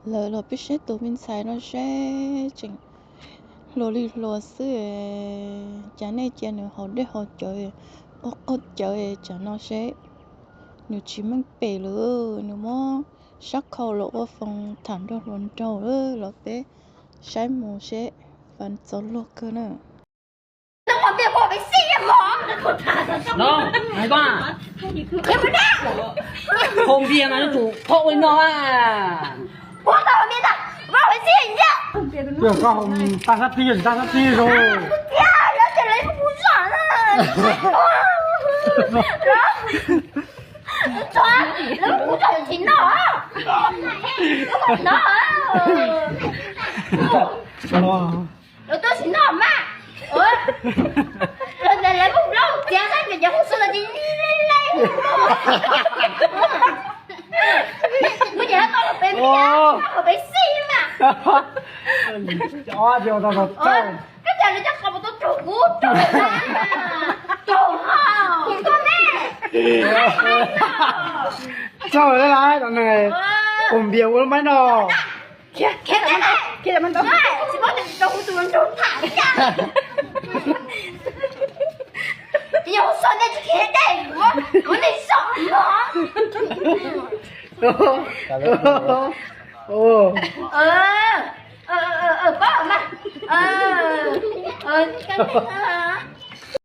Lawv los peb saib tus me ntxhais no seb tseem hluas li hluas xwb, cas nej cia nws haus dej haus cawv, qaug qaug cawv tsam no seb nws tsis meej pem lawm, nws muab sab khau los ua foos tham nrog hluas nraug lawm. Los peb saib mus seb, fab txaus luag kawg na. Noj, hais koj, haus npias mas yuav tsum thom ua li no a. Koj haus tas sab tib, tas sab tib zoo. Lawv kuv tsis noj, noj, lawv tuaj tsis noj mas. Lawv ntawd lawv kuj plaub tiav saib cov cov hu xwb los cia li le le. Kuv ces tau los pem pem xij mas. Koj cas lawv cov qhov mus tuaj raug kuv raug, raug ho koj ne. Txog lawm lauj, no nws ua npias ua lub maib no. Khiav, khiav, khiav, tsis paub tias tsis tau kuv tus hluas nraug tham li cas. Yog hu so nej tsis khiav dej, kuv nej zom no. Paub mas.